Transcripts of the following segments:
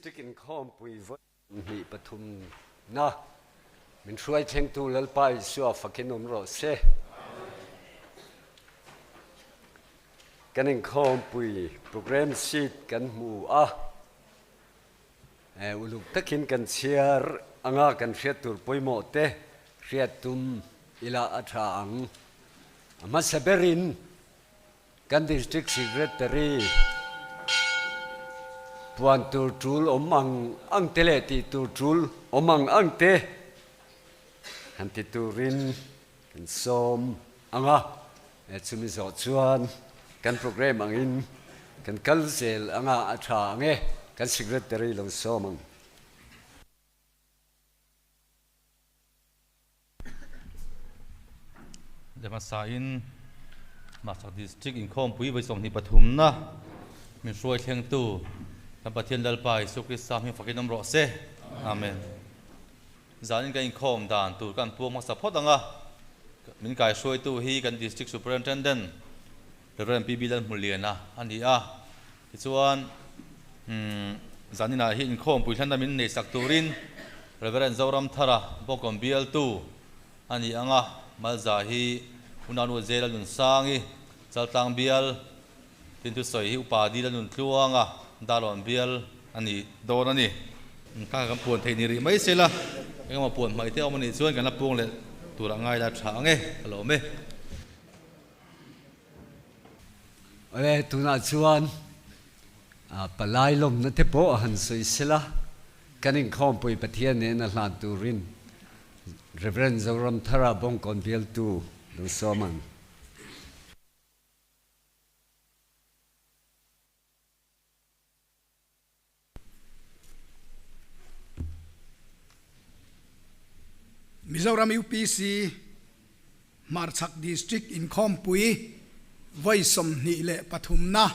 District Inkhawmpui vawi hnih pathum na min hruai thlengtu Lalpa Isua fakin awm rawh se. Kan inkhawmpui programme sheet kan hmu a, uluk takin kan chhiar anga kan hriat tur pawimawh te hriat tum ila a tha ang. A hmasa berin Kan District Secretary puan tur tul awm ang ang te leh tih tur tul awm ang ang te han ti turin kan sawm ang a, chumi zawh chuan kan programme angin kan kal zel anga a tha ang e, kan Secretary lo sawm ang. Hmasain Mahsak District inkhawmpui vawi 23na min hruai thlengtu kan Pathian Lalpa Isua Krista hming fakin awm rawh se. Amen. Zanin kan inkhawm dan tur kan puang hmasa phawt ang a, min kaihruaitu hi kan District Superintendent Rev. PB Lalhmuliana a ni a. Tichuan, zaninah hi inkhawmpui hlanna min neihsak turin Rev. Zoramthara Bawkawm bialtu a ni ang a, Malza hi Unanu Zela Nunsangi, Chaltlang bial, tin thusawi hi Upa Dila Nuntluanga, Dalawn bial a ni dawn a ni. Kha kan puan theih ni rih mai se la, engemaw puan hmaih te a awm a nih chuan kan la puang leh tur a ngai la tha ang e, ka lo awm e. Awle, tunah chuan palai lawmna te pawh a han sawi sela, kan inkhawmpui Pathian nen a hlan turin Rev. Zoramthara Bawngkawn bialtu lo sawm ang. Mizoram UPC Hmarchhak District inkhawmpui vawi 23 na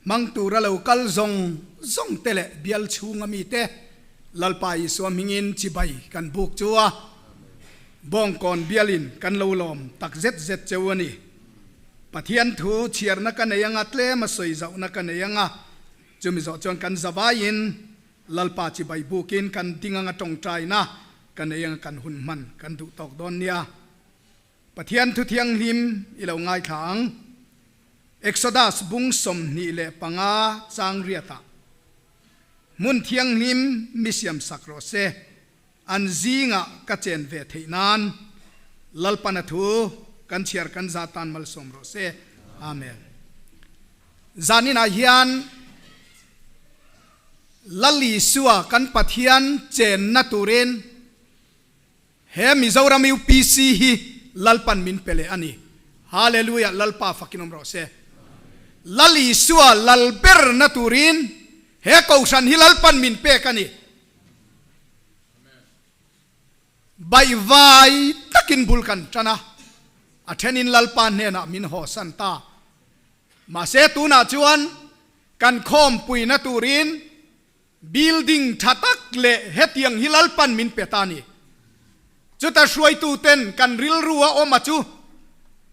hmang tura lo kal zawng zawng te leh bial chhunga mite Lalpa Isua hmingin chibai kan buk chu a Bawngkawn bialin kan lo lawm tak zet zet cheu a ni. Pathian thu chhiarna ka nei anga tlem a sawi zauhna ka nei anga chumi zawh chuan kan zavaiin Lalpa chibai bukin kan ding anga tawngtaina ka nei anga kan hun hman kan duh tawk dawn nia. Pathian thu thianghlim i lo ngaithla ang. Exodus bung 25 chang riatah Hmun thianghlim mi siam sak rawh se. An zingah ka chen ve theih nan Lalpana thu kan chhiar kan za tan malsawm rawh se. Amen. Zaninah hian Lal Isua kan Pathian chenna turin he Mizoram UPC hi Lalpan min pe leh a ni. Hallelujah Lalpa fakin awm rawh se. Lal Isua lal berna turin he Kohhran hi Lalpan min pek a ni. Baihvai takin bul kan tan a, a thenin Lalpa hnenah min hawsan ta. Mahse tunah chuan kan khawmpuina turin building tha tak leh hetiang hi Lalpan min pe ta a ni. Chuta hruaituten kan rilru a awm a chu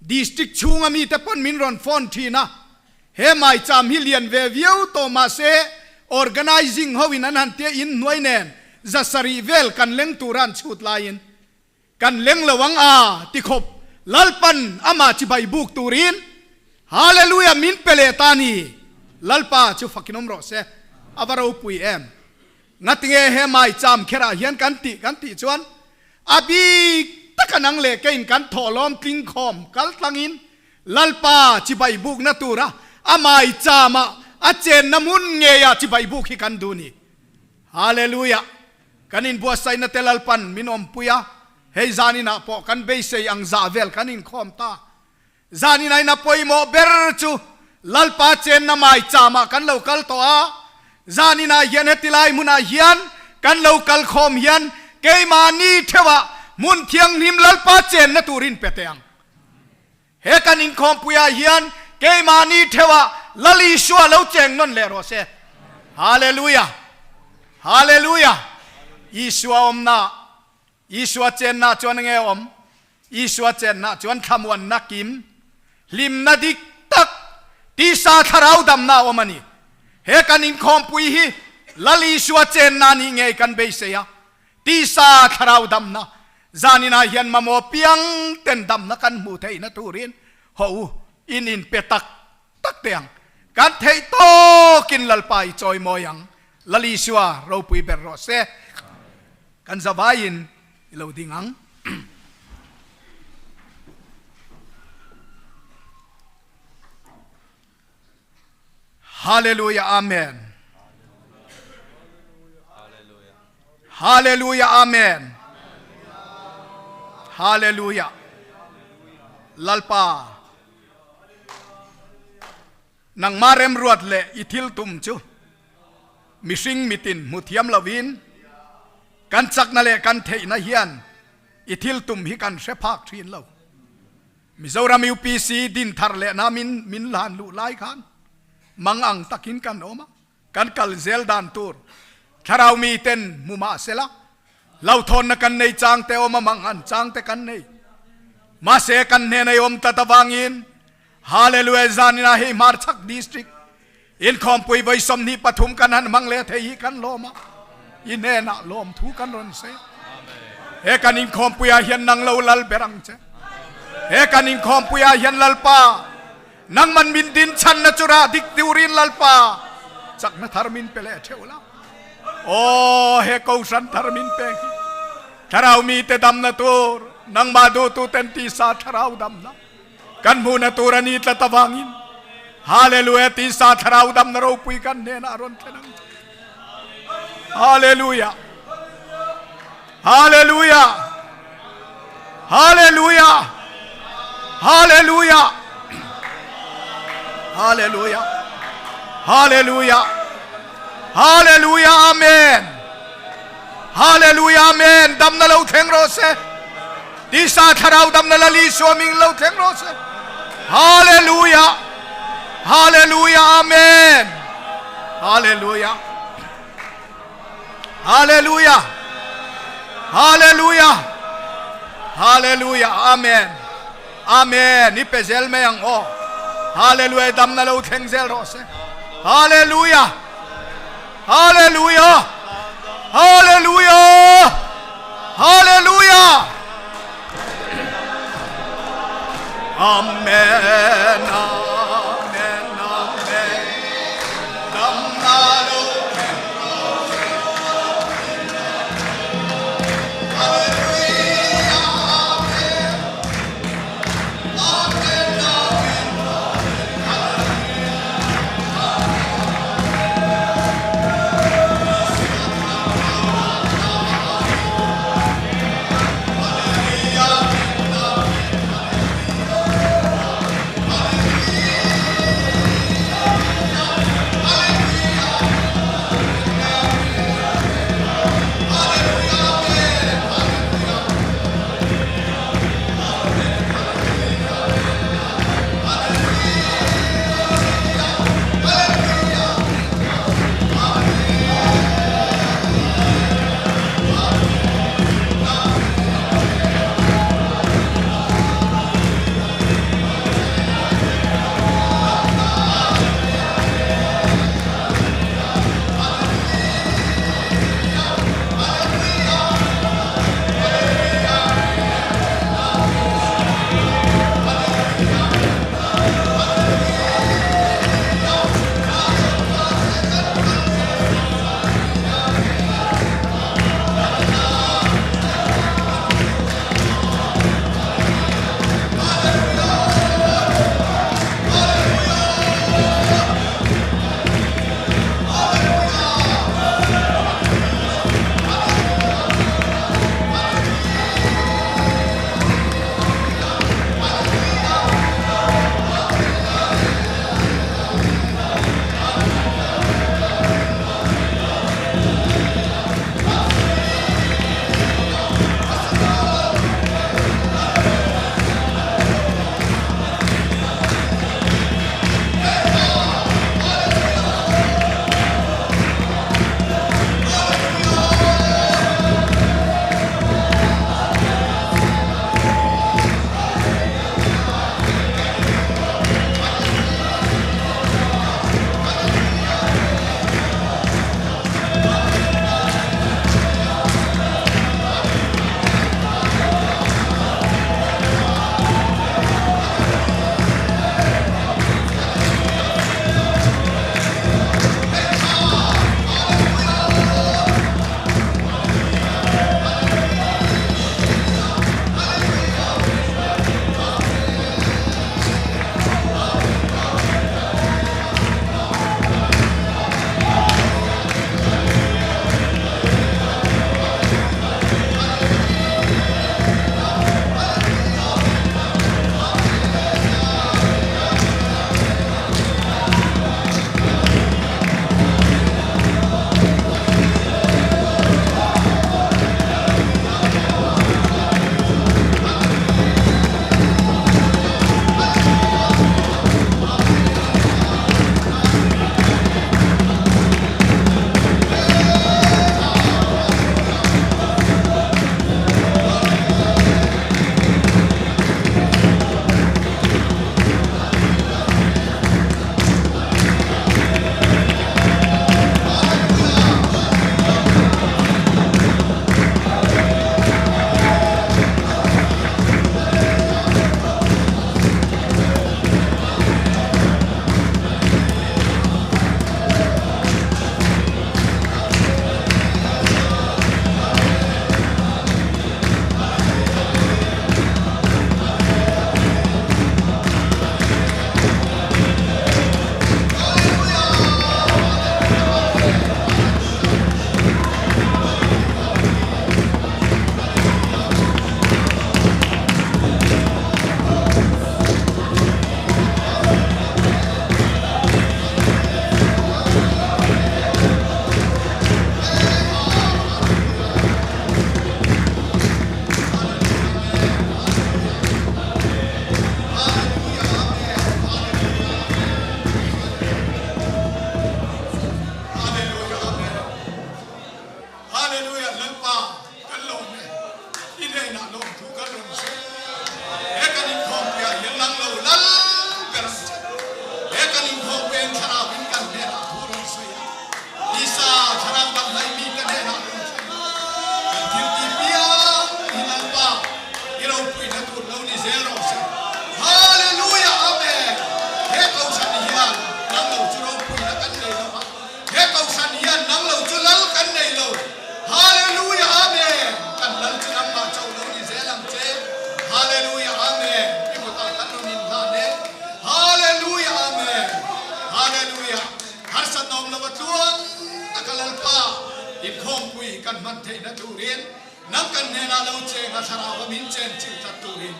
district chhunga mite pawn min rawn phone thin a, He maicham hi lian ve viau tawh mahse organising ho in an han tia in hnuai nen 700 vel kan leng tura an chhut laiin kan leng lo ang a ti khawp Lalpan amah chibai buk turin Hallelujah min pe leh ta ni Lalpa chu fakin awm rawh se a va ropui em ngatinge he maicham kherah hian kan tih kan tih chuan a bik taka nang leh keiin kan thawhlawm tling khawm kal tlangin Lalpa chibai bukna tura a maichama a chenna hmun ngeia chibai buk hi kan duh ni. Hallelujah! Kan inbuatsaihna te Lalpan min awmpui a, hei zaninah pawh kan beisei ang zah vel kan inkhawm ta. Zaninah in a pawimawh ber chu Lalpa chenna maichama kan lo kal tawh a, zaninah hian heti lai hmunah hian kan lo kal khawm hian keimahni theuhah hmun thianghlim Lalpa chenna turin pe teh ang. He kan inkhawmpuiah hian keimahni theuhah Lal Isua lo cheng nawn leh rawh se. Hallelujah! Hallelujah! Isua awmna, Isua chenna chuan enge awm? Isua chenna chuan thlamuanna kim, hlimna dik tak, tisa thlarau damna a awm a ni. He kan inkhawmpui hi. Lal Isua chenna nih ngei kan beisei a, tisa thlarau damna zaninah hian mamawh piang ten damna kan hmuh theihna turin haw u in inpe tak tak teh ang. Kan theih tawkin Lalpa i chawimawi ang. Lal Isua ropui ber rawh se. Kan zavaiin i lo ding ang. Hallelujah Amen. Hallelujah Amen. Hallelujah. Lalpa nangma remruat leh i thil tum chu mihring mitin hmu thiam lovin kan chakna leh kan theihna hian i thil tum hi kan hre phak thin lo. Mizoram UPC din thar lehna min min hlan luh lai khan mang ang takin kan awm a, kan kal zel dan tur thlarau mi ten hmu mah sela hlauhthawnna kan nei chang te awm a, mang an chang te kan nei. Mahse kan hnen ei awm tlat avangin Hallelujah zanin ah hei Hmarchhak District inkhawmpui vawi 23 kan han hmang leh thei hi kan lawm a, i hnenah lawmthu kan rawn sawi a. He kan inkhawmpui ah hian nang lo lal ber ang che. He kan inkhawmpui ah hian Lalpa, nangman min din chhanna chu rah dik turin Lalpa chakna thar min pe leh theuh la. Aw, he kohhran thar min pek hi thlarau mite damna tur, nangmah duhtu ten tisa thlarau damna Kan hmuhna tur a ni tlat avangin Hallelujah tisa thlarau damna ropui kan hnenah a rawn thlen ang che. Hallelujah. Hallelujah. Hallelujah. Hallelujah. Hallelujah. Hallelujah. Hallelujah. Amen. Hallelujah. Amen. Damna lo thleng rawh se. Tisa thlarau damna Lal Isua ming lo thleng rawh se. Hallelujah. Hallelujah. Amen. Hallelujah. Hallelujah. Hallelujah. Hallelujah. Amen. Amen. I pe zel mai ang aw. Hallelujah. Damna lo thleng zel rawh se. Hallelujah. Hallelujah! Hallelujah! Hallelujah! Amen, amen, amen. Damna lo Hallelujah Lalpa kan lawm e, i hnenah lawmthu kan rawn sawi. He kan inkhawmpuiah hian nang lo lal ber ang che. He kan inkhawmpuiin thlarauin kan hnenah thu rawn sawi a, Tisa thlarau dang hlai mi ka hnenah rawn sawi a. Kan thil ti piang hi Lalpa i ropuina tur lo ni zel rawh se. Hallelujah Amen. He kohhran hian nang lo chu ropuina kan nei lo a. He kohhran hian nang lo chu lal kan nei lo. Hallelujah Amen! Kan lal chu nangmah chauh lo ni zel ang che. Hallelujah Amen! I kutah kan rawn inhlan e. Hallelujah Amen! Hallelujah! Harsatna awm lo a tluang taka Lalpa inkhawmpui kan hman theihna turin nang kan hnenah lo cheng a thlarau a min chen chilh tlat turin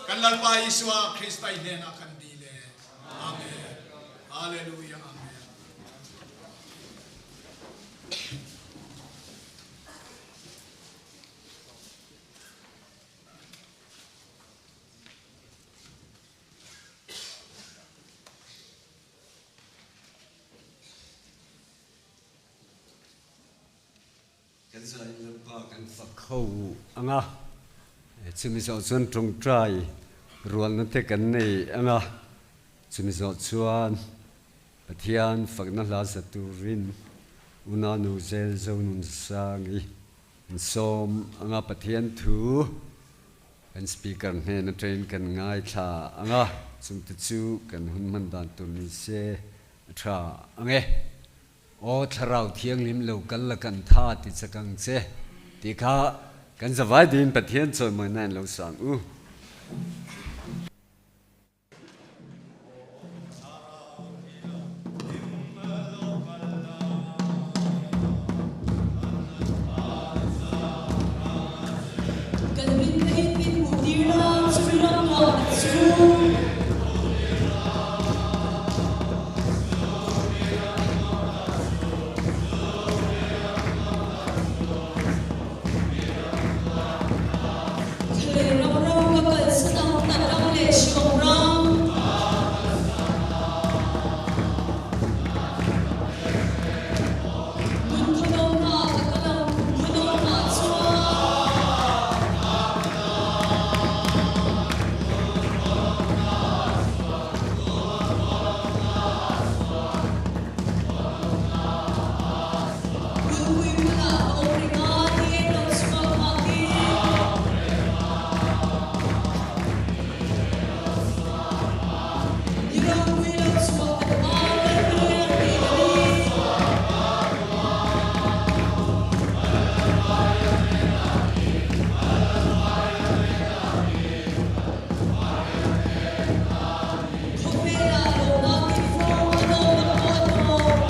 kan Lalpa Isua Krista i hnenah kan dil e. Amen! Hallelujah Amen! Kan zain Lalpa kan fak ho ang a, chumi zawh chuan tawngtai rualna te kan nei ang a, chumi zawh chuan Pathian fakna hla za turin Unanu Zel Zonunsangi an sawm ang a, Pathian thu kan speaker hnen atangin kan ngaithla ang a, chungte chu kan hun hman dan tur ni se a tha ang e. Aw Thlarau Thianghlim lo kal la kan tha ti chak ang che tih kha kan zavai ding Pathian chawimawina in lo sang u. Kan min theih min hmuh tir la chumi ram nuam chu. Thlalei ram ram ka kalsan ang nat ram leh hriawm ram. Nun khawdawmna ka kal ang kum khawdawmna chuan. Kulhpui bulah ka awm reng a, tiin lo chhuak nghakin. I ropui lo chhuak ka duh a, Lalpuian tih ka ni. Khawvelah lohna tih fo a dawm a pawh a tawp.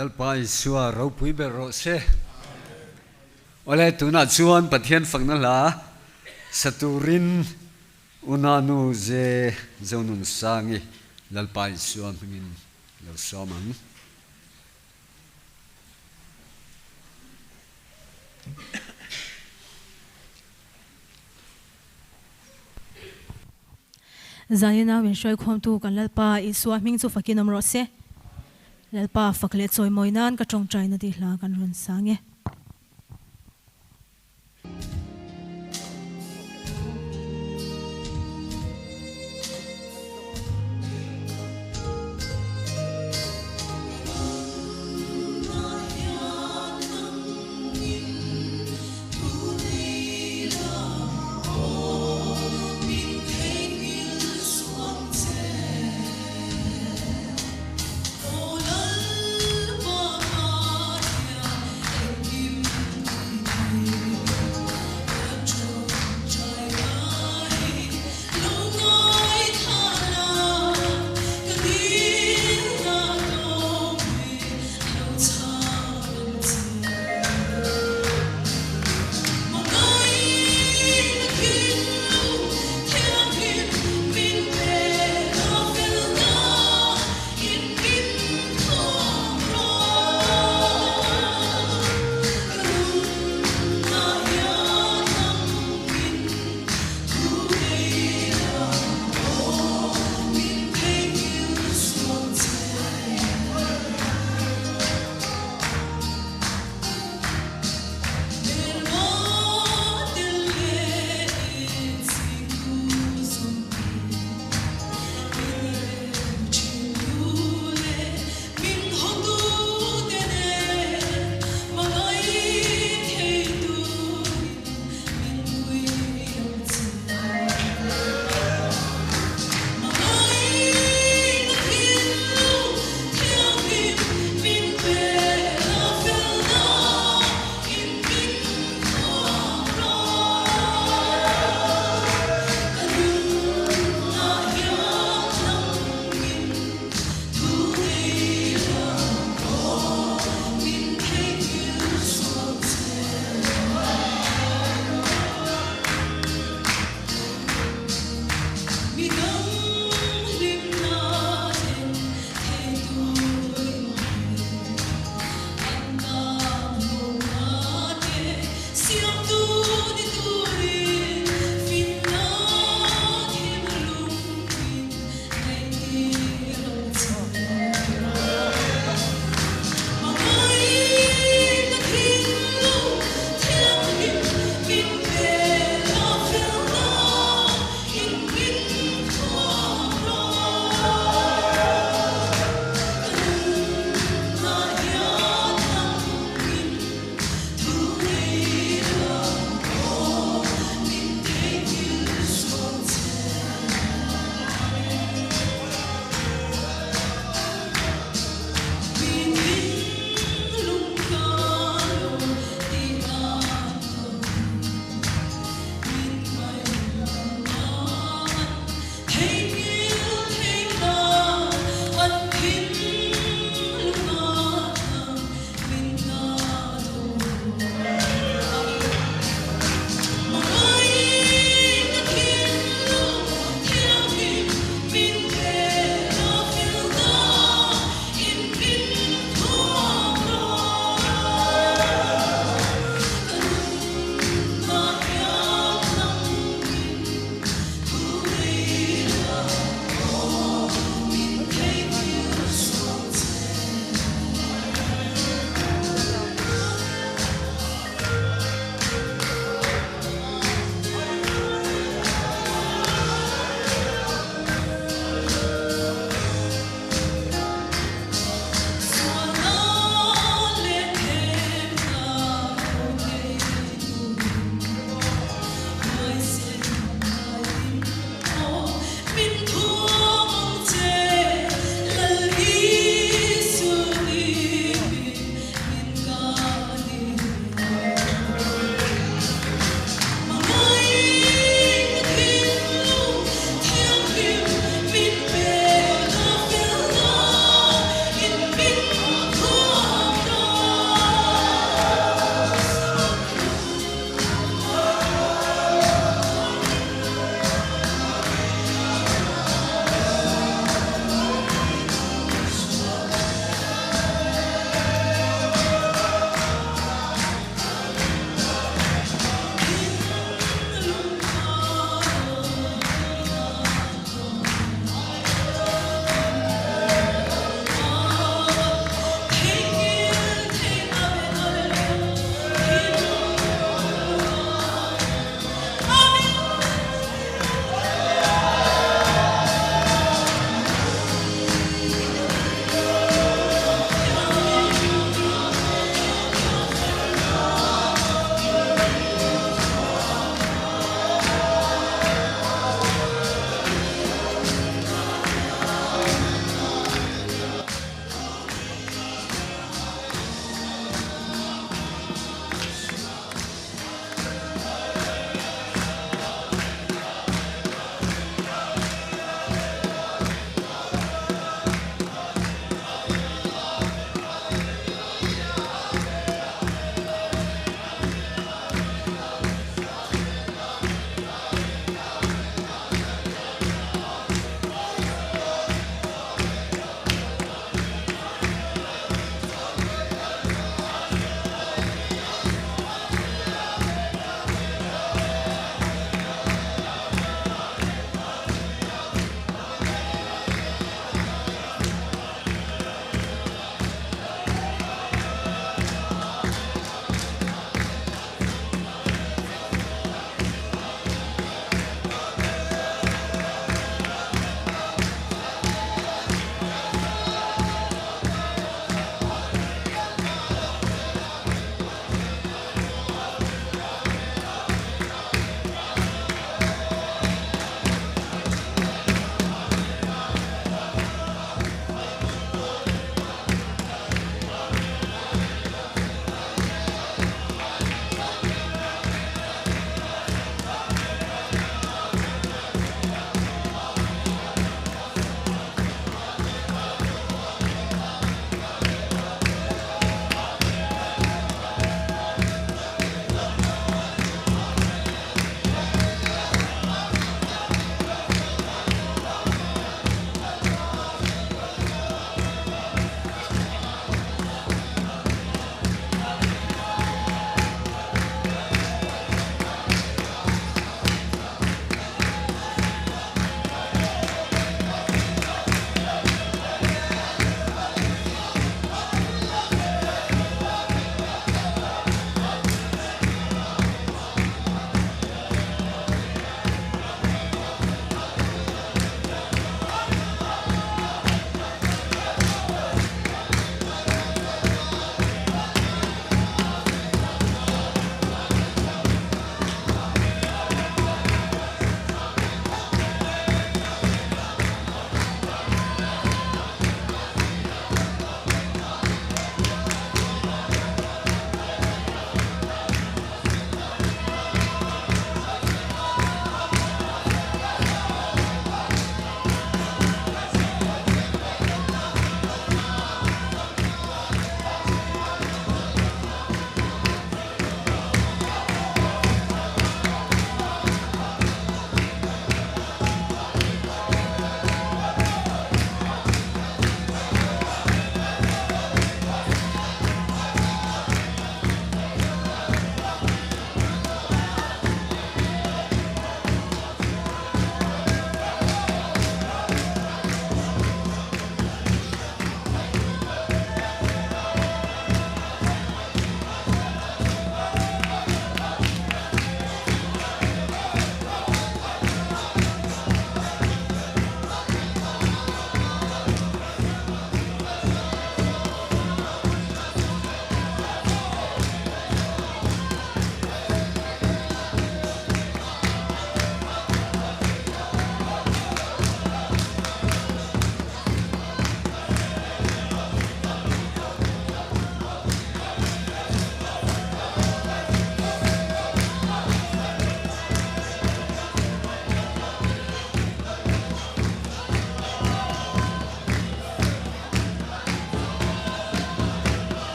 Lalpa Isua ropui ber rawh se. Awle tunah chuan Pathian fakna hla sa turin Unanu Ze Zonunsangi Lalpa Isua hmingin lo sawm ang. Zanin a min hruaikhawmtu kan Lalpa Isua hming chu fakin awm rawh se. Lalpa fak leh chawimawi nan ka tawngtaina tih hla kan rawn sang e.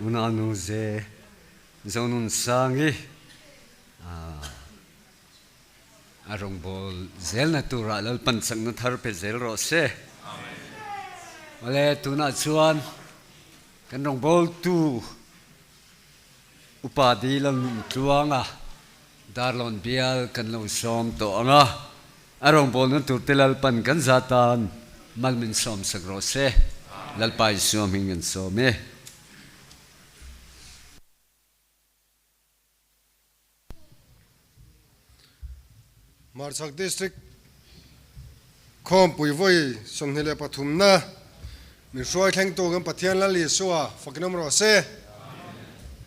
Unanu ze Zonun Sangi a rawngbawl zelna turah Lalpan chakna thar pe zel rawh se. Awle tunah chuan kan rawngbawltu Upa Di Lalnuntluanga Darlawn bial kan lo sawm tawh ang a, a rawngbawlna turte Lalpan kan za tan mal min sawmsak rawh se. Lalpa Isua hming kan sawm e. Hmarchhak District Khawmpui vawi 23 na min hruai thlengtu kan Pathian Lal Isua fakin awm rawh se.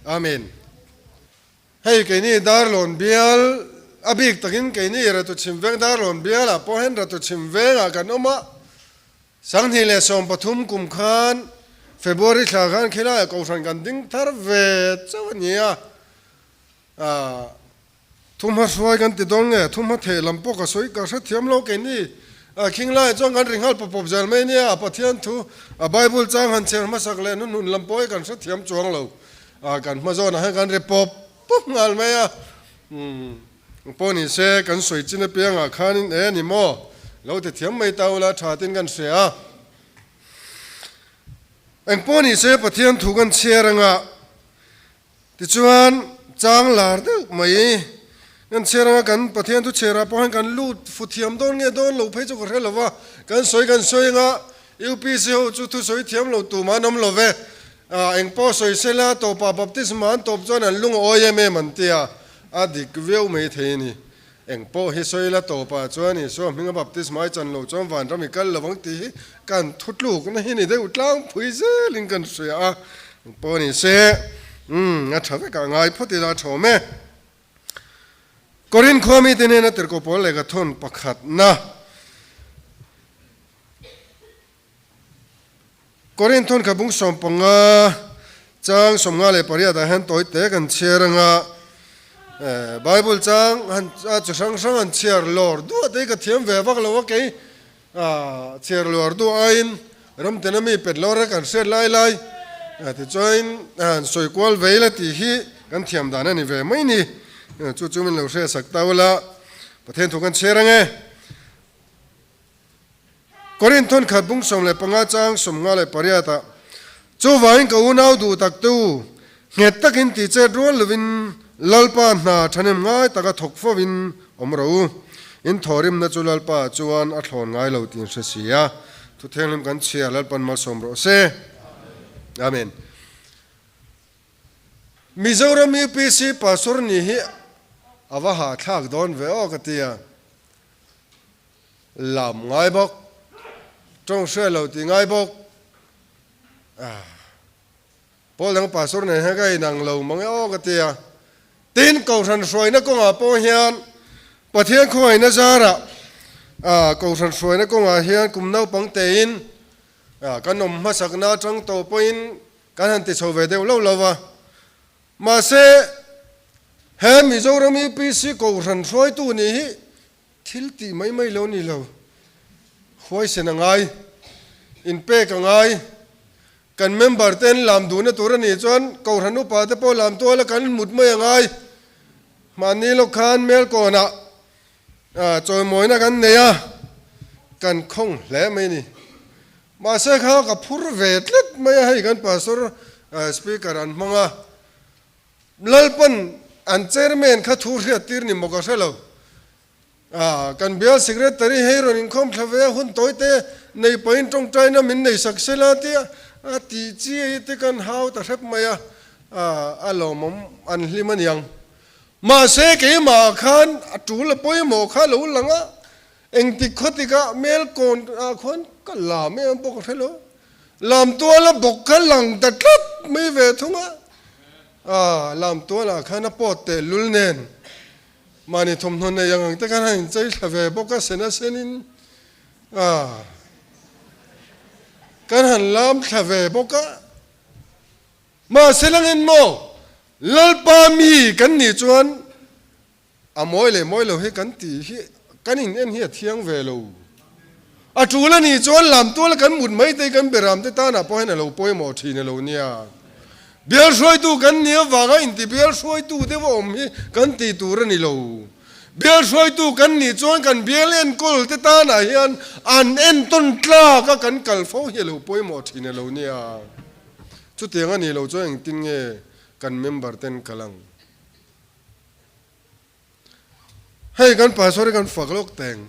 Amen. Hei keini Darlawn bial a bik takin keini Ratu Chhimveng Darlawn bialah pawh hian Ratu Chhimvengah kan awm a, 2013 kum khan February thla khan khilaiah Kohhran kan ding thar ve chauh a ni a, Thumha hruai kan ti dawn nge? Thumha theh lam pawh ka sawi ka hrethiam lo keini. A khing laiah chuan kan ri nghal pawp pawp zel mai nia, a Pathian thu, a Bible chang han chhiar hmasak leh hnuhnun lam pawh hi kan hrethiam chuang lo. A kan hma zawnah hian kan ri pawp pawp nghal mai a. Umm pawh ni se kan sawi chin apiangah khanin e ni maw? Lo ti thiam mai ta ula tha tin kan hria a. Eng pawh ni se Pathian thu kan chhiar anga Tichuan, chang lar deuh mai kan chhiar anga kan Pathian thu chhiarah pawh hian kan lut fu thiam dawn nge dawn lo phei chu ka hre lo va, kan sawi kan sawi anga UPC ho chu thu sawi thiam lo tumah an awm lo ve, eng pawh sawi se la tawpah baptisma an tawp chuan an lung a awi em em an ti a, a dik viau mai thei a ni. Eng pawh hi sawi la tawpah chuan Isua hminga baptisma i chan loh chuan vanram i kal lo ang tih hi kan thutlukna hi ni deuh tlangpui zelin kan hria a, eng pawh ni se, umm, a tha vekah ngai phawt ila a tha awm e. Korinth khua mite hnena tirhkoh pawl lehkha thawn pakhatna. Korinth thawnkha bung 15 chang 58 ah hian tawi te kan chhiar anga Bible chang han a chi hrang hrang an chhiar lawr duah te hi ka thiam ve vak lo a kei chhiar lawr duah aiin ram tena mi pet lawr a kan hriat lai lai tichuan han sawi kual vei la tih hi kan thiam dan a ni ve mai ni chu chu min lo hriatsak ta ula Pathian thu kan chhiar ange. Korinth thawnkhat bung 15 chang 58 ah, Chuvangin ka unau duh tak te u, nghet takin tih chet rual lovin Lalpa hna thahnem ngai taka thawk fovin awm rawh u. In thawhrimna chu Lalpa chuan a thlawn ngai lo tih in hre si a. Thu thianghlim kan chhia Lalpan malsawm rawh se. Amen. Mizoram UPC Pastor nih hi a va hahthlak dawn ve aw ka ti a. Lam ngai bawk, tawng hria lo tih ngai bawk. Ah, Paul dang pastor nen hian ka inang lo mang e aw ka ti a. Tin, Kohhran hruaina kawngah pawh hian Pathian khawngaihna zarah ah Kohhran hruaina kawngah hian kum naupang tein ah kan awm hmasakna atang tawh pawhin kan han ti chho ve deuh lo lo va. Mahse, he Mizoram UPC Kohhran hruaitu nih hi Thil tih mai mai lo ni lo, huaisen a ngai, inpek a ngai. Kan member te an lam duhna tur a nih chuan Kohhran upa te pawh lam tual a kan mut mai a ngai. Mahni lawk khan Melkawnah chawimawina kan nei a, kan khawng hle mai a ni. Mahse kha ka phur ve tlat mai a, hei kan Pastor Speaker an hmang a. Lalpan an chairman kha thu hriat tir ni maw ka hre lo. Ah, kan bial secretary hei rawn inkhawm thla ve a, hun tawi te nei pahin tawngtaina min nei sak se la tia a tih chi hi te kan hau ta hrep mai a, ah, a lawmawm an hlim a niang. Mahse keimah khan a tul a pawimawh kha lo lang a, engtik khaw tikah mel kawn ah khuan ka lam em pawh ka hre lo. Lamtuala bawk kha lang ta tlat mai ve thung a, ah Lamtuala khan a pawt teh lul nen mahni thawmhnaw nei ang ang te khan a inchei thla ve bawk a, sen a senin ah kan han lam thla ve bawk a. Mahse langin maw Lalpa mi kan nih chuan A mawi leh mawi lo hi kan tih hi kan in en hi a thiang ve lo. A tul a nih chuan lam tual kan mut mai te kan beram te tanah pawh hian a lo pawimawh thin a lo nia. Bial hruaitu kan nih avanga inti bial hruaitu deuh a awm hi kan tih tur a ni lo. Bial hruaitu kan nih chuan kan bial enkawl te tanah hian an entawn tlak a kan kal fo hi a lo pawimawh thin a lo nia. Chutiang a nih loh chuan engtin nge kan member ten kal ang? Hei kan pastor hi kan fak lawk teng.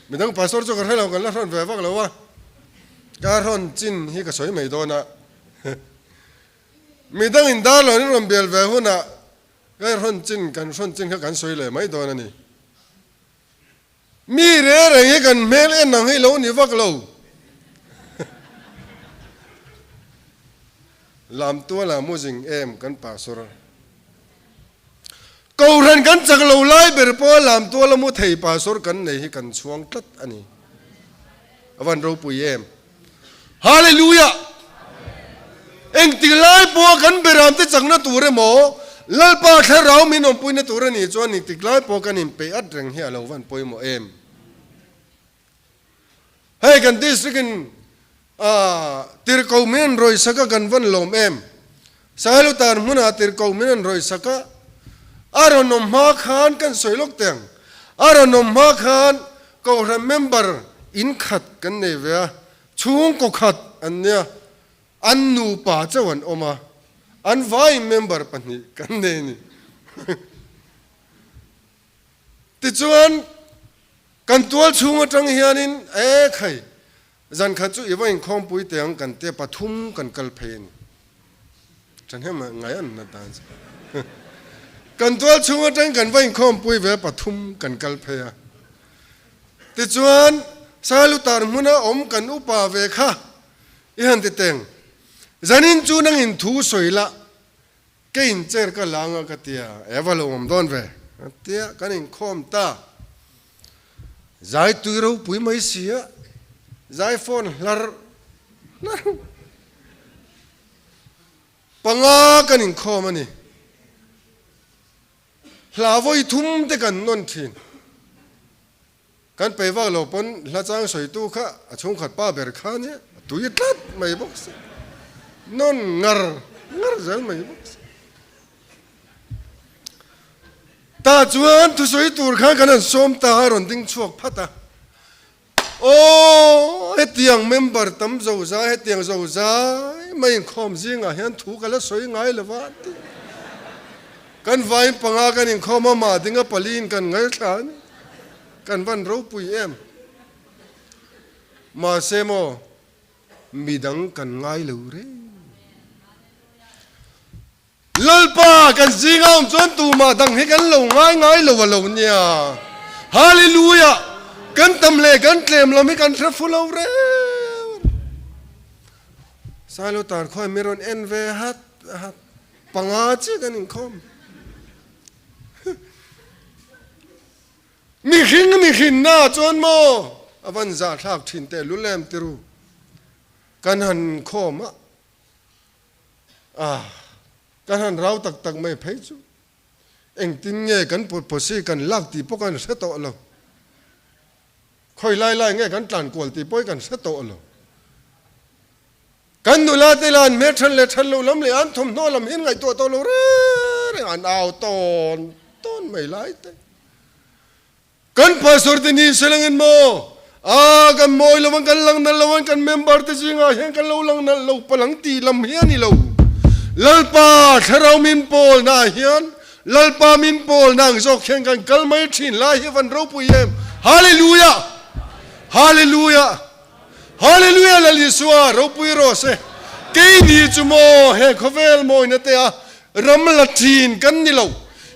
Midang pastor chu ka hre lo kan la hrawn ve vak lo a. Ka hrawn chin hi ka sawi mai dawn a. Midang in dar lo in rawn bel ve hunah ka hrawn chin kan hrawn chin kha kan sawi leh mai dawn a ni. Mi re reng hi kan hmel en ang hi lo ni vak lo. Lam tuala mu zing em kan pastor. Kohhran kan chak lo lai ber pawha lam tuala mu thei pastor kan nei hi kan chhuang tlat a ni. A van ropui em. Hallelujah! Engtik lai pawha kan beram te chakna tur emaw, Lalpa thlarau min awmpuina tur a nih chuan engtik lai pawh kan inpeih at reng hi a lo van pawimawh em? Hei kan district in tirhkoh min an rawih sak a kan van lawm em? Sailutar hmunah tirhkoh min an rawih sak a, a rawn awm hma khan kan sawi lawk teh ang. A rawn awm hma khan Kohhran member in khat kan nei ve a, chhungkaw khat an nia, an nupa chauh an awm a, an vaiin member pahnih kan nei a ni. Tichuan, kan tual chhung atang hianin e khai, zan khat chu i va inkhawmpui teh ang kan tia pathum kan kal phei a ni. Thahnem ngai an na tan chu. Kan tual chhung atang kan va inkhawmpui ve pathum kan kal phei a. Tichuan Sailutar hmuna awm kan upa ve kha i han ti teng. Zanin chu nangin thu sawi la ke in chair ka la anga ka tia e va lo awm dawn ve a tia kan inkhawm ta. Zai tui ropui mai si a, zai phone hlar. Panga kan inkhawm a ni. Hla vawi thum te kan nawn thin. Kan pei vak lo pawn hla chang sawitu kha a chhungkhat pa ber kha nia a tui tlat mai bawk si. Nawn ngar ngar zel mai bawk si. Tah chuan thusawi tur khan kan han sawm ta a rawn ding chhuak phat a. Aw, hetiang member tam zo zai, hetiang zo zai mai inkhawm zingah hian thu ka la sawi ngai lo va ti. Kan vain panga kan inkhawm a, mah dinga paliin kan ngaithla a ni. Kan van ropui em. Mahse maw, midang kan ngai lo reng. Lalpa kan zinga awm chuan tumah dang hi kan lo ngai ngai lo a lo nia. Hallelujah! Kan tam leh kan tlem lam hi kan hre fu lo reng a ni. Sailo tar khuan mi rawn en ve hat hat panga chiah kan inkhawm. Mihring mihrinna chuan maw a van zahthlak thin teh lulem tiru kan han khawm a. A, kan han rau tak tak mai phei chu engtin nge kan pawsi kan lak tih pawh kan hre tawh lo. Khawi lai lai nge kan tlan kual tih pawh hi kan hre tawh lo. Kan nula te lah an hmel than leh than lo lam leh an thawmhnaw lam hi an ngaihtuah tawh lo reng reng an au tawn tawn mai lai te. Kan pastor te ni selangin maw a kan mawi lo ang kan lang nalh lo ang kan member te zingah hian kan lo lang nalh lo palang tih lam hi a ni lo. Lalpa thlarau min pawl na ah hian Lalpa min pawl na ang zawk hian kan kal mai thin lai hi van ropui em. Hallelujah! Hallelujah! Hallelujah Lal Isua ropui rawh se. Keini chu maw he khawvel mawina te a ram la chin kan ni lo.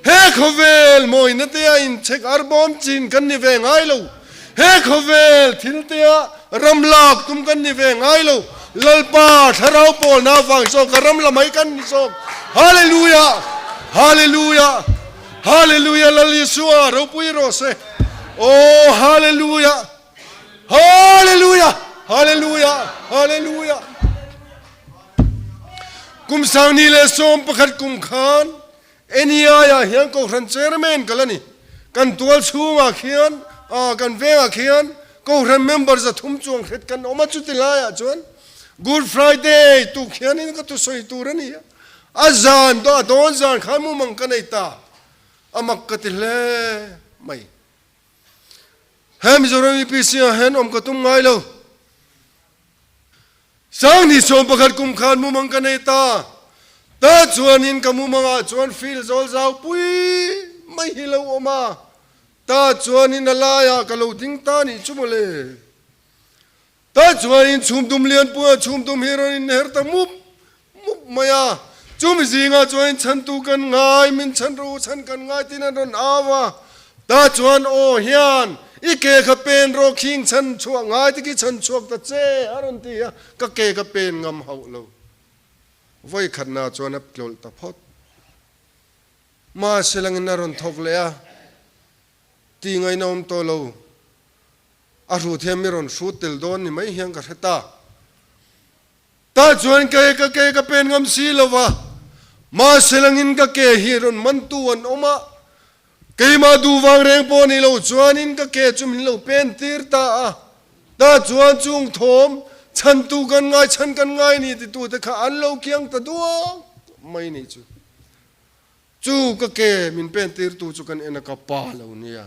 He khawvel mawina te a inchhek arbawm chin kan ni ve ngai lo. He khawvel thil te a ram lak tum kan ni ve ngai lo. Lalpa thlarau pawlna avang zawk a ram la mai kan ni zawk. Hallelujah! Hallelujah! Hallelujah Lal Isua ropui rawh se. Aw Hallelujah! Hallelujah! Hallelujah! Hallelujah! Kum sangni leh 11 kum khan NEI ah hian Kohhran Chairman ka la ni. Kan tual chhungah khian, kan vengah khian Kohhran member 300 chuang hret kan awm a, chuti laiah chuan Good Friday tuk hianin ka thusawi tur a ni a. A zan, a dawn zan khan mumang ka nei ta. A mak ka ti hle mai. He Mizoram UPC ah hian awm ka tum ngai lo. Sangni 11 kum khan mumang ka nei ta. Ta chuanin ka mumang ah chuan field zawl zau pui mai hi lo awm a. Ta chuanin a lai ah ka lo ding ta nih chu mawle. Ta chuanin chhum dum lian pui ah chhum dum hi rawn inher ta mup mup mai a. Chumi zingah chuanin chhantu kan ngai, min chhan rawh u, chhan kan ngai tiin an rawn au a. Ta chuan aw hian, I ke kha pen rawh khing chhan chhuah ngai te khi chhan chhuak ta che a rawn ti a, ka ke kha pen ngam hauh lo. Vawi khatna chuan a tlawlh ta phawt. Mahse langin a rawn thawk leh a, ti ngaihna awm tawh lo. A hrut hian mi rawn hrut tel dawn ni mai hian ka hre ta. Tah chuan ke ka ke ka pen ngam si lo va, mahse langin ka ke hi rawn mantu an awm a, keimah duh vang reng pawh ni lo chuanin ka ke chu min lo pen tir ta a. Tah chuan chung thawm chhantu kan ngai chhan kan ngai ni titute kha an lo kiang ta duak mai ni chu. Chu ka ke min pen tirtu chu kan en a ka pa lo nia.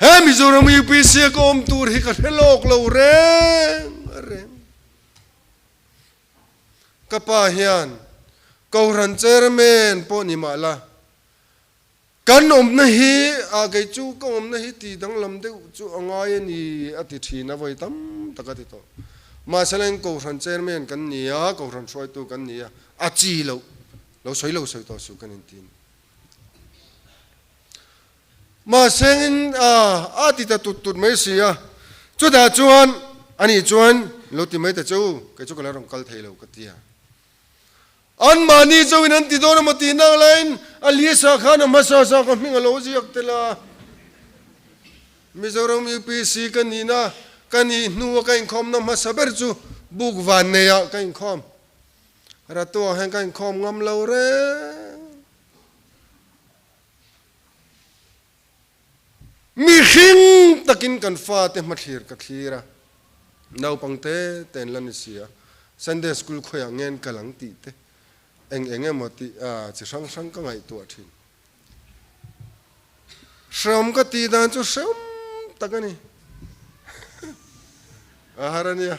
He Mizoram UPC a ka awm tur hi ka hre lawk lo reng reng. Ka pa hian Kohhran Chairman pawh ni mah la, kan awmna hi ah kei chu ka awmna hi ti danglam deuh chu a ngai a ni a ti thin a, vawi tam tak a ti tawh. Mahse la in Kohhran Chairman kan ni a, Kohhran hruaitu kan ni a, a chi loh. Lo sawi lo sawi tawh suh kan inti a ni. Mahsengin a a ti ta tut tut mai si a, chutah chuan ani chuan lo ti mai ta che u, kei chu ka la rawn kal thei lo ka ti a. Anmahni chauhin an ti dawn emaw tih nak laiin Alisa khan a hmasa sa ka hming a lo ziak tel a. Mizoram UPC ka nihna ka nih hnua ka inkhawmna hmasa ber chu. Buk van nei ah ka inkhawm. Ratu ah hian ka inkhawm ngam lo reng. Mihring takin kan fate hmathlir ka thlir a, naupang te te an la ni si a, Sunday school khawiah nge an kal ang tih te, eng eng emaw tih chi hrang hrang ka ngaihtuah thin. Hreawm ka tih dan chu hreawm tak a ni. A har a nia.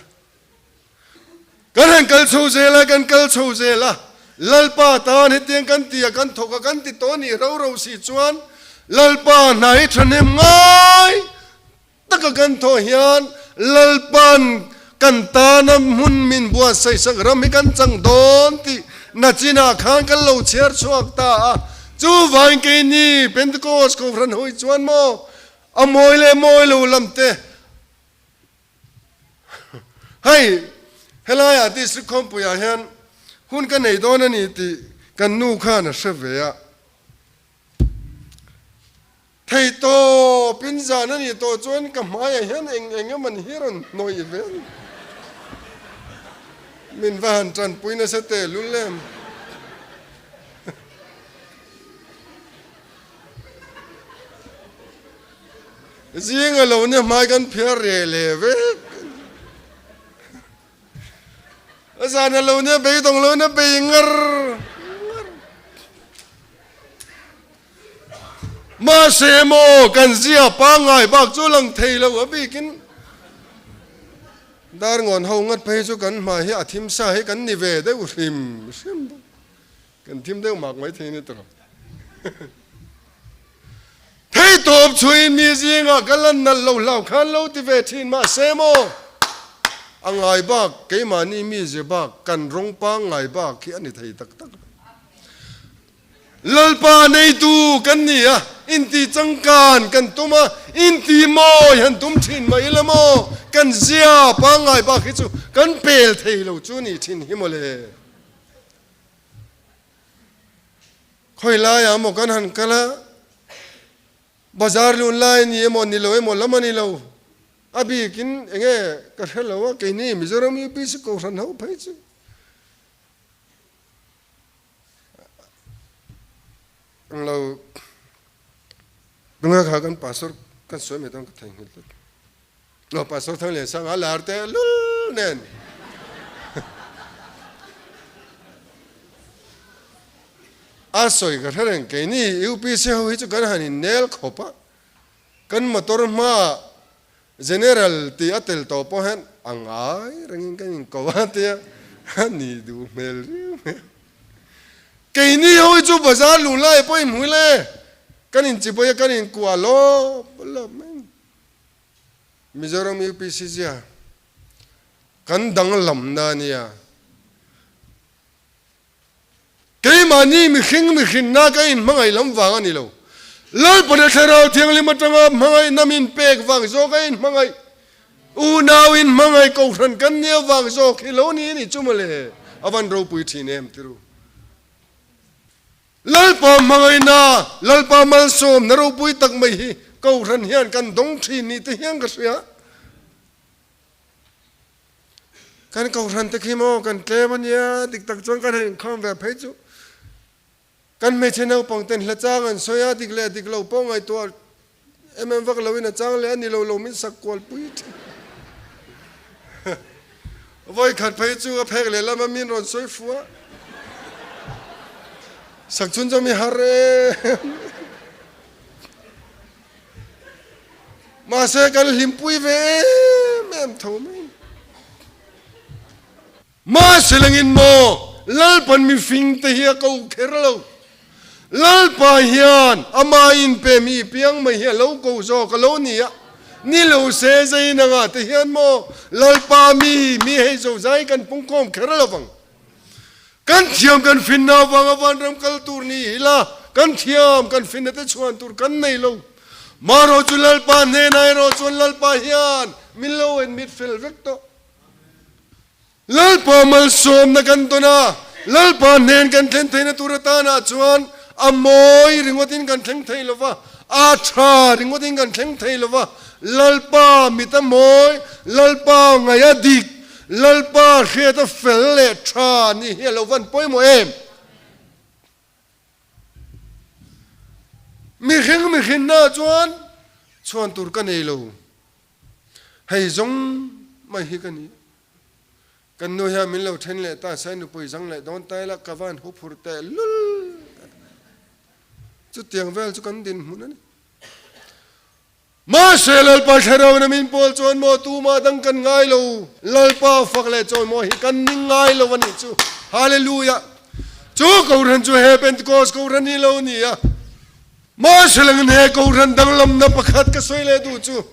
Kan han kal chho zel a, kan kal chho zel a, Lalpa tan hetiang kan ti a, kan thawk a, kan ti tawh a nih ro ro si chuan Lalpa hna hi thahnem ngai taka kan thawh hian Lalpa'n kan tana hmun min buatsaih sak ram hi kan chang dawn tih nachinah khan kan lo chhiar chhuak ta a. Chuvangin keini Pentecost Kohhran hawi chuan maw a mawi leh mawi lo lam te, Hei, helaiah District Khawmpuiah hian hun ka nei dawn a ni tih kan nu khan a hre ve a. Thei tawpin zan a nih tawh chuan ka hmaiah hian eng eng emaw ni hi rawn hnawih ve a ni. Min va han tanpui nasa tehlul em. Zing a lo nia hmai kan phiar re le vek. A zan a lo nia beidawng lo nia bei ngar ngar. Mahse maw kan zia pangngai bak chu lang thei lo a bikin dar ngawn ho ngat phei chu kan hmai hi a thim sa hi kan ni ve deuh hrim hrim bawk. Kan thim deuh mak mai thei ni tawh. Theitawp chhuiin mi zingah ka lan nalh lo hlau khan lo ti ve thin mahse maw a ngai bak keimahni mi ze bak kan rawng pangngai bak hi a ni thei tak tak lo. Lalpa neitu kan ni a, inti changkan kan tum a, inti mawi han tum thin mai ila maw kan zia pangngai bak hi chu kan pel thei lo chu ni thin hi mawle. Khawi laiah maw kan han kal a, bazar lun lai a ni emaw ni lo emaw lam a ni lo, a bikin eng nge ka hre lo a, keini Mizoram UPC Kohhran ho phei chu ang lo tunga kha kan pastor kan sawi mai dawn ka theihnghilh tlat. Aw Pastor Thangliansanga lar te lul nen. A sawi ka hre reng keini UPC ho hi chu kan han in nel khawp a, kan motor hmaah General tih a tel tawh pawh hian a ngai rengin kan in ko a tia a ni duh hmel riau mai a. Keini ho hi chu bazar luh lai pawh in hmu ila e, kan in chibai a kan in kuah lawp lawp mai a ni. Mizoram UPC zia kan danglamna a nia. Keimahni mihring mihrinna ka inhmangaih lam vang a ni lo. Lalpana Thlarau Thianghlim atanga hmangaihna min pek vang zawk a inhmangaih. Unau inhmangaih kohhran kan nia vang zawk hi lo ni a ni chu mawle. A van ropui thin em tiru. Lalpa hmangaihna, Lalpa malsawmna ropui tak mai hi Kohhran hian kan dawng thin ni te hian ka hria. Kan Kohhran te khi maw kan tlem a nia, dik tak chuan kan han inkhawm ve phei chu. Kan hmeichhe naupang ten hla chang an sawi a, dik leh dik lo pawh ngaihtuah em em vak loin a chang leh a ni lo lo min sak kual pui thin. Vawikhat phei chu a phek leh lama min rawn sawi fu a, sak chhun chu mi har em. Mahse kan hlimpui ve em em tho mai. Mahse langin maw Lalpan mifing te hi a ko kher lo. Lalpa hian ama inpe mi piang mai hi a lo ko zawk a lo ni a. Ni lo se zei nangah te hian maw Lalpa mi mi hei zo zai kan pungkhawm kher lo vang. Kan thiam kan finna avanga vanram kal tur ni hi la, kan thiam kan finna te chhuan tur kan nei lo. Marawh chu Lalpa hnenah erawh chuan Lalpa hian min lo enmit fel vek tawh. Lalpa malsawmna kan tawn a, Lalpa hnen kan thlen theihna tur atanah chuan a mawi ringawtin kan thleng thei lo va, a tha ringawtin kan thleng thei lo va, Lalpa mit a mawi, Lalpa ngaih a dik, Lalpa hriata fel leh tha ni hi a lo van pawimawh em? Mihring mihrinna ah chuan chhuan tur ka nei lo. Hei zawng mai hi ka ni. Kan nu hian min lo then leh ta sai nupui zang leh dawn ta ila ka van huphur teh lul. Chutiang vel chu kan dinhmun a ni. Mahse Lalpa thlarau min pawl chuan maw tumah dang kan ngai lo, Lalpa fak leh chawimaw hi kan ning ngai lo a nih chu. Hallelujah! Chu Kohhran chu he Pentecost Kohhran hi lo ni a. Mahse langin he Kohhran danglamna pakhat ka sawi leh duh chu,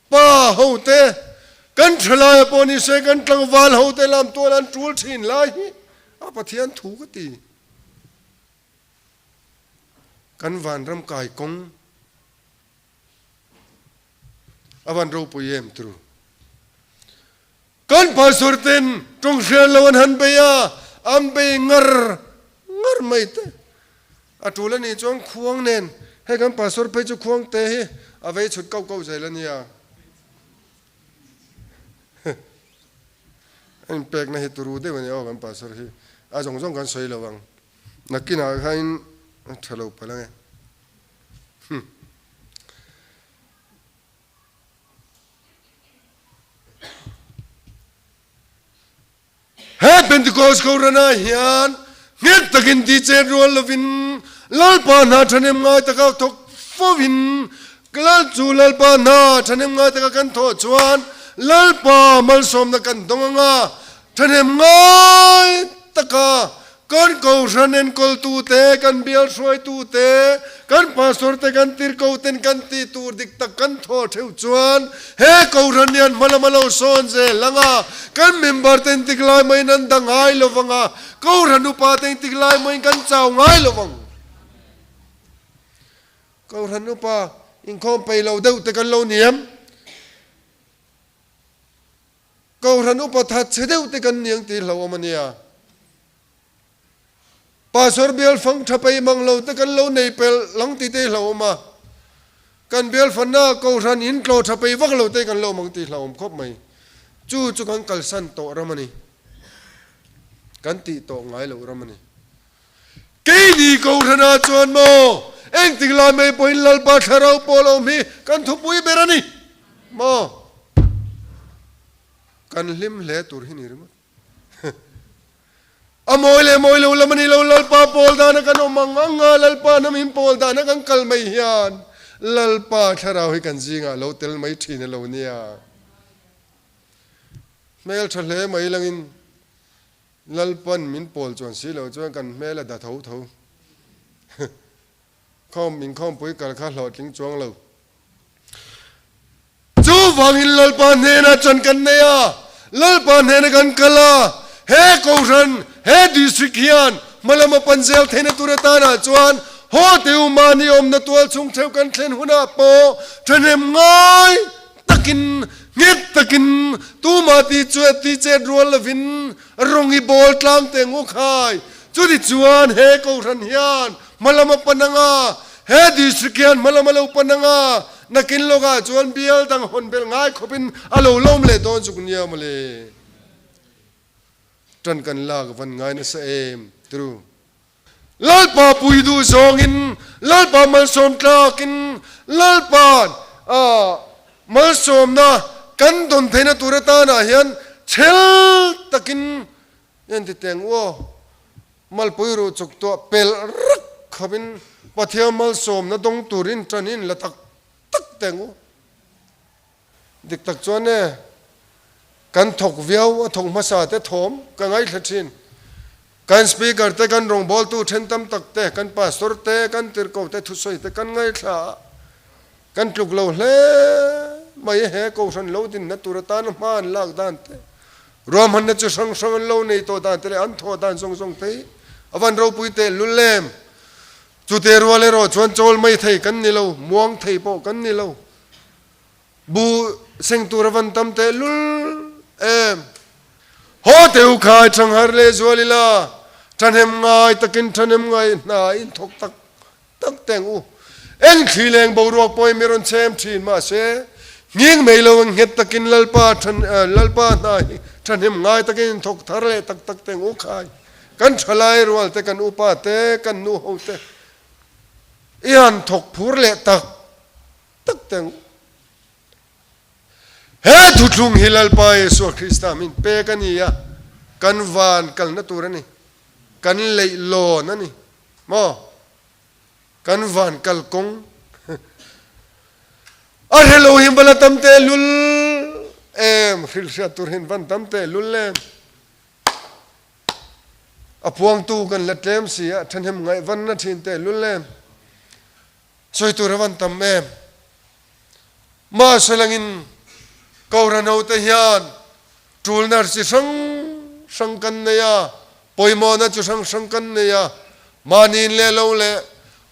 Pa hote, kan thalaia pawh ni se kan tlangval hote lam tual an tul thin lai hi a Pathian thu ka ti. Kan vanram kai kawng a van ropui em tru. Kan pastor ten tawng hriat lo an han bei a, an bei ngar ngar mai te. A tul a nih chuan khuang nen, hei kan pastor phei chu khuang te hi a vei chhut kau kau zel a nia. A inpekna hi turu deuh a ni aw kan pastor hi, a zawng zawng kan sawi lo ang. Nakinah khain a tha lo palh ange. Humm. He Pentecost Kohhranah hian nghet takin ti chet rual lovin Lalpa hna thahnem ngai taka thawk fovin Lal chu Lalpa hna thahnem ngai taka kan thawh chuan Lalpa malsawmna kan dawng anga thahnem ngai taka Kan Kohhran enkawltute, kan bial hruaitute, kan pastor-te, kan tirhkoten kan tih tur dik tak kan thawh theuh chuan he Kohhran hian hma lama lo sawn zel ang a, kan member-te engtik lai mahin an dang ngai lo vang a, Kohhran upate engtik lai mahin kan chau ngai lo vang. Kohhran upa inkhawm peih lo deuh te kan lo ni em? Kohhran upa that chhe deuh te kan niang tih hlauhawm a nia. Pastor bial fang tha pei mang lo te kan lo nei pel lang tih te hlauhawm a. Kan bial fanna kohhran in tlaw tha pei vak lo te kan lo mang tih hlauhawm khawp mai. Chu chu kan kalsan tawh ram a ni. Kan tih tawh ngai loh ram a ni. Keini Kohhranah chuan maw engtik lai mai pawhin Lalpa Thlarau pawl awm hi kan thupui ber a ni maw? Kan hlim hle tur hi ni ringawt. A mawi leh mawi lo lam a ni lo, Lalpa pawl dana kan awm ang ang a, Lalpa hnam in pawl dana kan kal mai hian Lalpa Thlarau hi kan zingah lo tel mai thin a lo nia. Hmel tha hle mai langin Lalpan min pawl chuan si lo chuan kan hmel a da tho tho. Khawm inkhawmpui kal kha hlawhtling chuang lo. Chuvangin Lalpa hnenah chuan kan nei a, Lalpa hnena kan kal a, he Kohhran, he District hian hmalama pan zel theihna tur atanah chuan haw teu mahni awmna tual chhung theuh kan thlen hunah pawh thahnem ngai takin nghet takin tumah ti chuan ti chet rual lovin rawng i bawl tlang teh ngu khai. Chuti chuan he Kohhran hian hmalam a pan anga, he District hian hmalam a lo pan anga, nakin lawkah chuan bial dang hawn belh ngai khawpin a lo lawm leh dawn zuk nia mawle. Tan kan lak van ngai nasa em tru. Lalpa pui duh zawngin, Lalpa malsawm tlakin, Lalpa'n a malsawmna kan dawn theihna tur atanah hian chhel takin en ti teng u aw. Malpui ruh chuk tuah pelh rak khawpin Pathian malsawmna dawng turin tan in la tak tak teng u. Dik tak chuan e, kan thawk viau a thawk hmasa te thawm ka ngaithla thin. Kan speaker te, kan rawngbawltu then tam tak te, kan pastor te, kan tirhko te thusawi te kan ngaithla a, kan tluk lo hle mai e he Kohhran lo dinna tur atana hma an lak dan te, ruahmanna chi hrang hrang an lo nei tawh dan te leh an thawh dan zawng zawng te hi a van ropui teh lul em. Chute rual erawh chuan chawl mai thei kan ni lo, muang thei pawh kan ni lo. Bu seng tur a van tam teh lul em. Haw teh u khai Thanghar leh zual ila, thahnem ngai takin thahnem ngai hna in thawk tak tak teng u. Eng thli leng boruak pawhin mi rawn chhem thin mahse, nghing mai lo ang nghet takin Lalpa than Lalpa hna hi Thahnem ngai takin in thawk thar leh tak tak teng u khai. Kan thalai rual te, kan upa te, kan nu ho te i han thawk phur leh tak tak teng u. He thuthlung hi Lalpa Isua Krista min pek a ni a, kan van kalna tur a ni, kan leih lawn a ni maw? Kan van kal kawng a hre lo hi bala tam teh lul em, hrilh hriat tur hin van tam teh lul em. A puangtu kan la tlem si a, thahnem ngaih van na thin teh lul em. Sawi tur a van tam em. Mahse langin Kohhran te hian tulna chi hrang hrang kan nei a, pawimawhna chi hrang hrang kan nei a, mahni in leh lo leh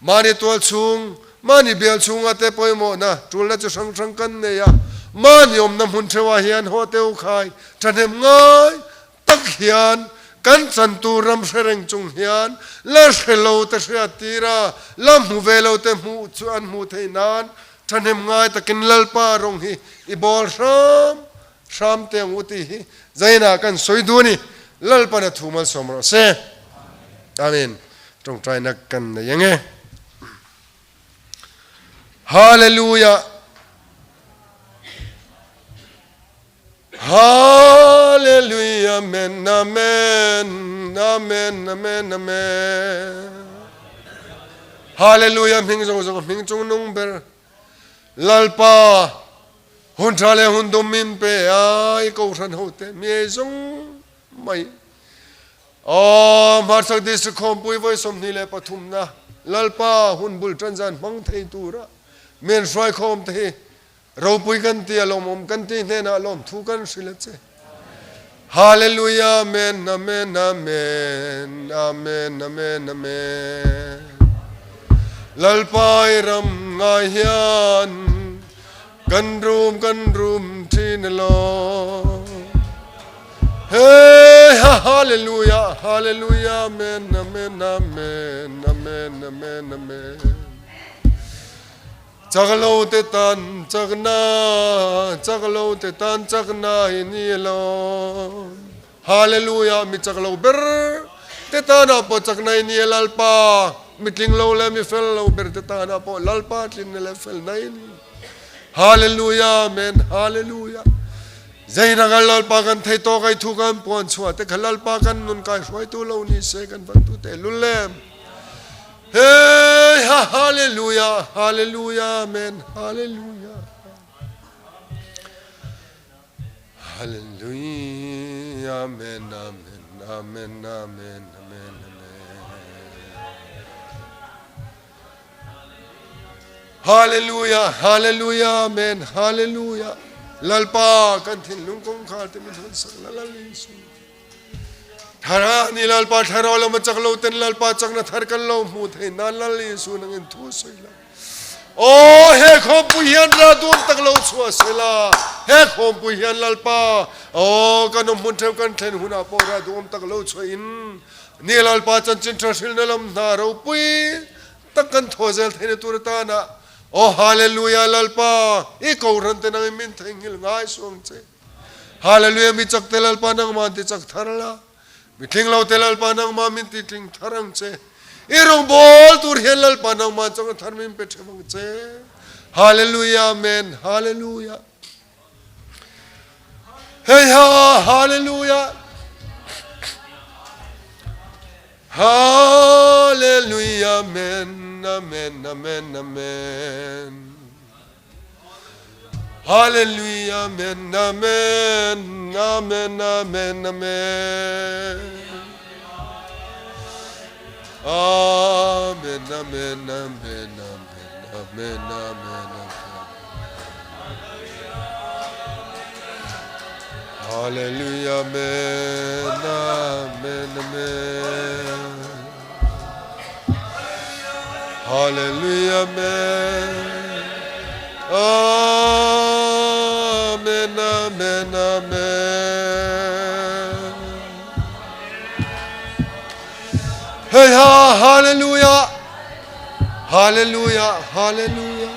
mahni tual chhung, mahni bial chhunga te pawimawhna tulna chi hrang hrang kan nei a, mahni awmna hmun theuhah hian haw teu khai thahnem ngai tak hian kan chantu ram hre reng chung hian la hre lo te hriat tir a, la hmu ve lo te hmuh chu an hmuh theih nan thahnem ngai takin Lalpa rawng hi i bawl hram hram te ang u tih hi zainah kan sawi duh a ni. Lalpan a thu malsawm rawh se. Amen. Tawngtaina kan nei ang e. Hallelujah. Hallelujah Amen Amen Amen Amen Amen Hallelujah hming zawng zawng hming chung nung ber Lalpa hun tha leh hun dum min pe a i kohhran ho te mi ei zawng mai Aw Hmarchhak District Khawmpui vawi 23 na Lalpa hun bul tan zan hmang thei tura min hruai khawm te hi Ropui kan ti a lawmawm kan ti hnenah lawmthu kan hrilh a che. Hallelujah Amen Amen Amen Amen Amen Amen Lalpa i ram ngai hian kan rum kan rum thin alawm. Hey ha Hallelujah Hallelujah Amen Amen Amen Amen Amen Amen Chak lo te tan chakna, chak lo te tan chakna hi ni lo. Hallelujah, mi chak lo ber te tanah pawh chakna hi ni e Lalpa, mi tling lo leh mi fel lo ber te tanah pawh Lalpa tlinna leh felna hi ni. Hallelujah, Amen, Hallelujah. Zeiranga Lalpa kan thei tawk ai thu kan puan chhuah te kha Lalpa kan nun kai hruaitu lo ni se kan van tu teh lul em. Hey ha hallelujah hallelujah amen hallelujah hallelujah amen amen amen amen amen amen hallelujah hallelujah amen hallelujah lalpa kan thinlung kawngkhar te min hawn sak la lal Isu Thara ni Lalpa thlarau lama chak lo ten Lalpa chakna thar kan lo hmu thei nan Lal Isu nang in thu sawi la. Aw he khawmpui hian ra dun tak lo chhuah se la he khawmpui hian Lalpa aw kan awm hmun theu kan thlen hunah pawh ra duhawm tak lo chhuah in ni Lalpa chanchin tha hrilna lam hna ropui tak kan thaw zel theihna tur atana aw hallelujah Lalpa i kohhran te nang in min theihnghilh ngai suh ang che. Hallelujah mi chak te Lalpa nangmah an ti chak thar la, mi tling lo te Lalpa nangmah min ti tling thar ang che. I rawngbawl tur hian Lalpa nangmah chak thar min pe them ang che. Hallelujah Amen Hallelujah. Hey ha Hallelujah. Hallelujah Amen Amen Amen Amen. Hallelujah Amen Amen Amen Amen Amen Amen Amen Amen Amen Amen Amen Amen Hallelujah Amen Amen Amen Hallelujah Amen Amen Amen Amen Hey ha Hallelujah Hallelujah Hallelujah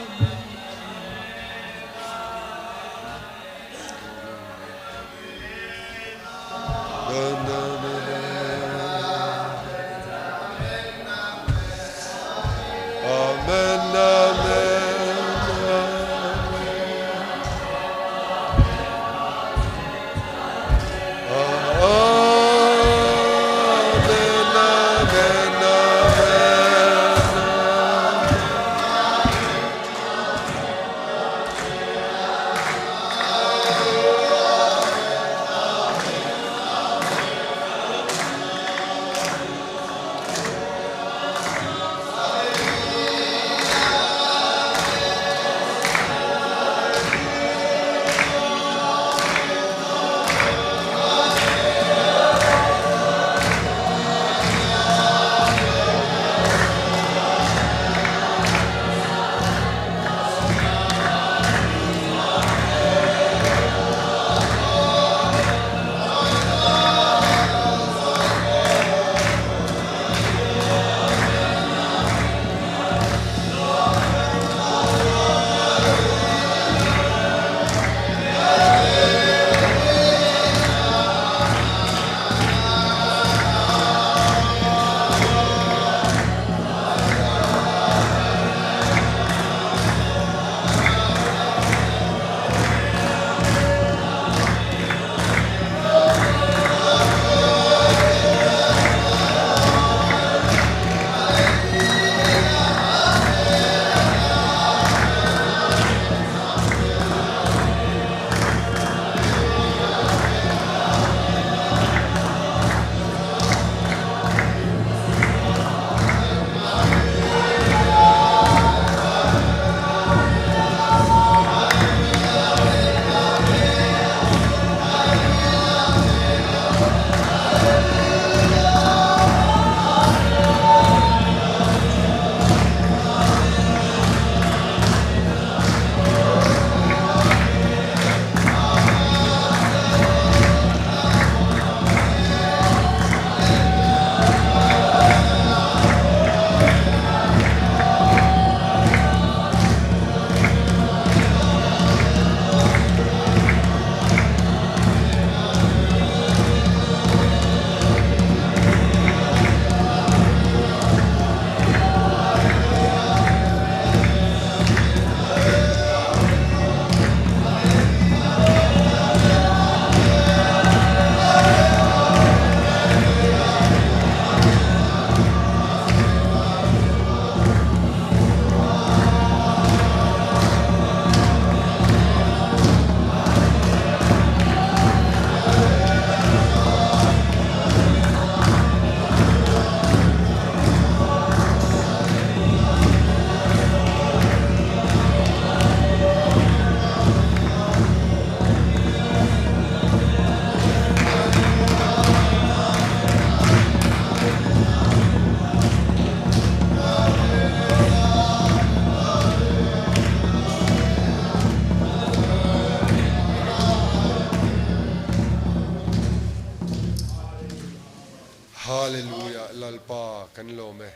kan lawm e.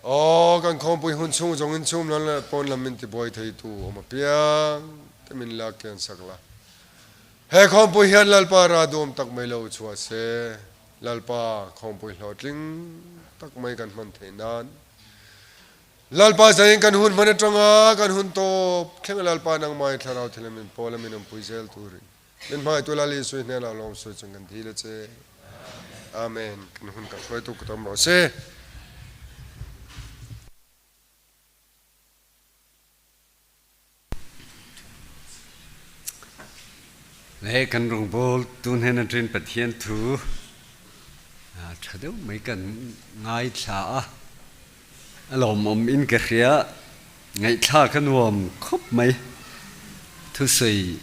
Aw, kan khawmpui hun chhung zawng in chhum lam leh pawn lam min tibuai thei tu awm apiang te min lak kian sak la. He khawmpui hian Lalpa ra duam tak mai lo chhuah se, Lalpa khawmpui hlawhtling tak mai kan hman theih nan. Lalpa zaiin kan hun hman atanga kan hun tawp thleng a Lalpa nangmah i thlarau thil a min pawl a min awmpui zel turin Min hmaitu Lal Isui hnenah lawm sawi chung kan dil a che. Amen. Kan hun kan hruaitu ka tam rawh se. Le kan rawngbawl tu hnen atangin Pathian thu tha deuh mai kan ngaithla a, a lawmawm in ka hria. Ngaihthlak a nuam khawp mai. Thusawi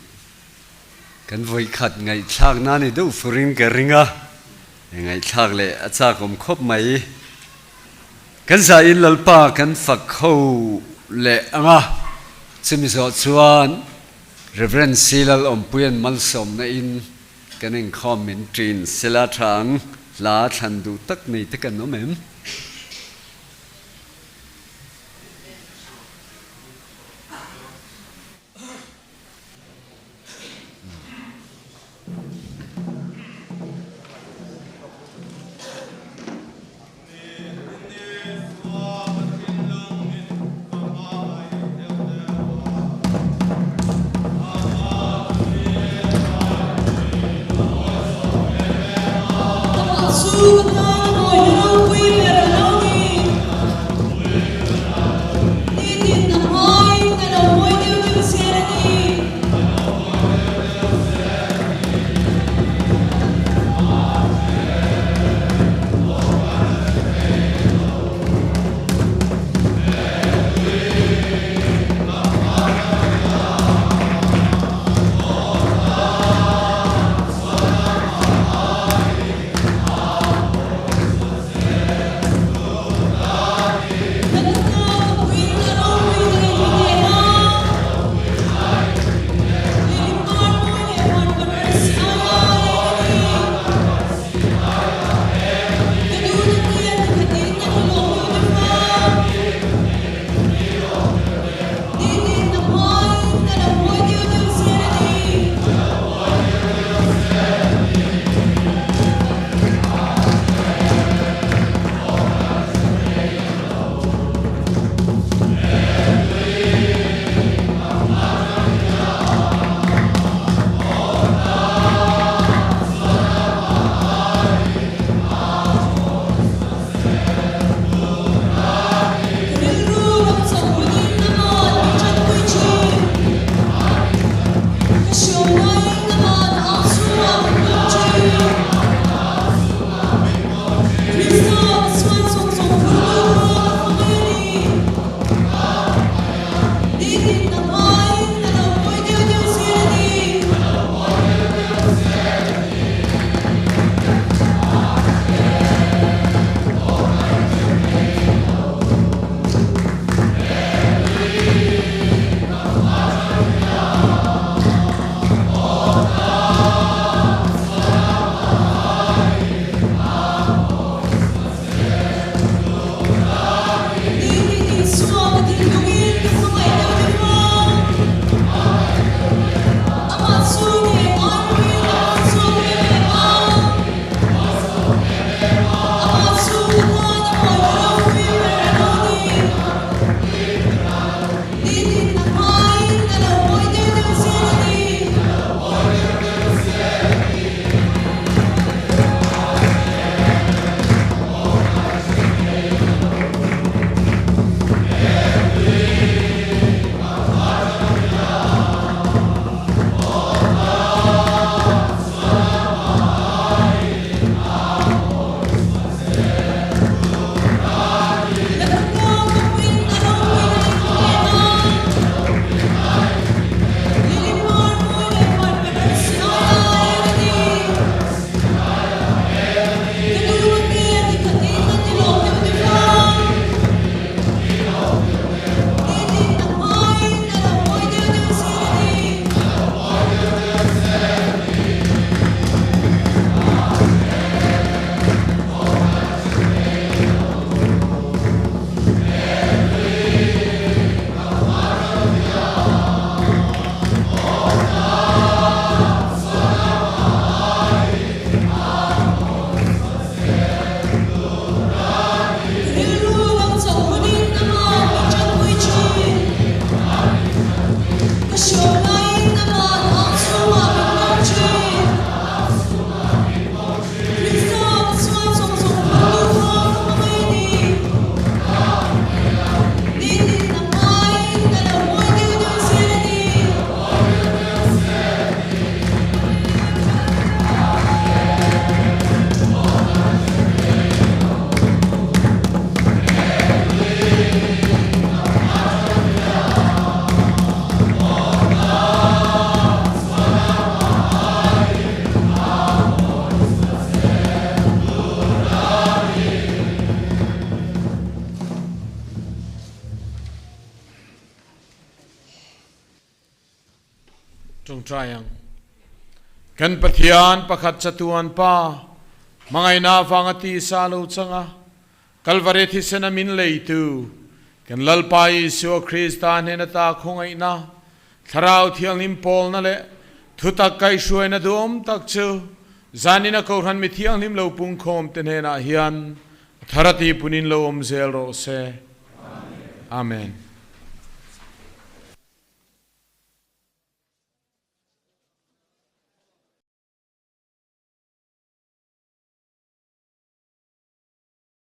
kan vawikhat ngaihthlak nan i deuh furin ka ring a, ngaihthlak leh a chakawm khawp mai. Kan zain Lalpa kan fak ho leh ang a, chumi zawh chuan Rev. C. Lalawmpuia'n malsawmna in kan inkhawm min ṭin sela ṭha ang, hla thlan duh tak nei te kan awm em? Tawngtai ang. Kan Pathian pakhat chatuan Pa, hmangaihna avanga tisa lo chang a, Kalvari thisena min leitu, kan Lalpa Isua Krista hnen ata khawngaihna, Thlarau Thianghlim pawlna leh thutak kaihhruaina duhawm tak chu zanina Kohhran mi thianghlim lo pungkhawm te hnenah hian a thar a tipunin lo awm zel rawh se. Amen.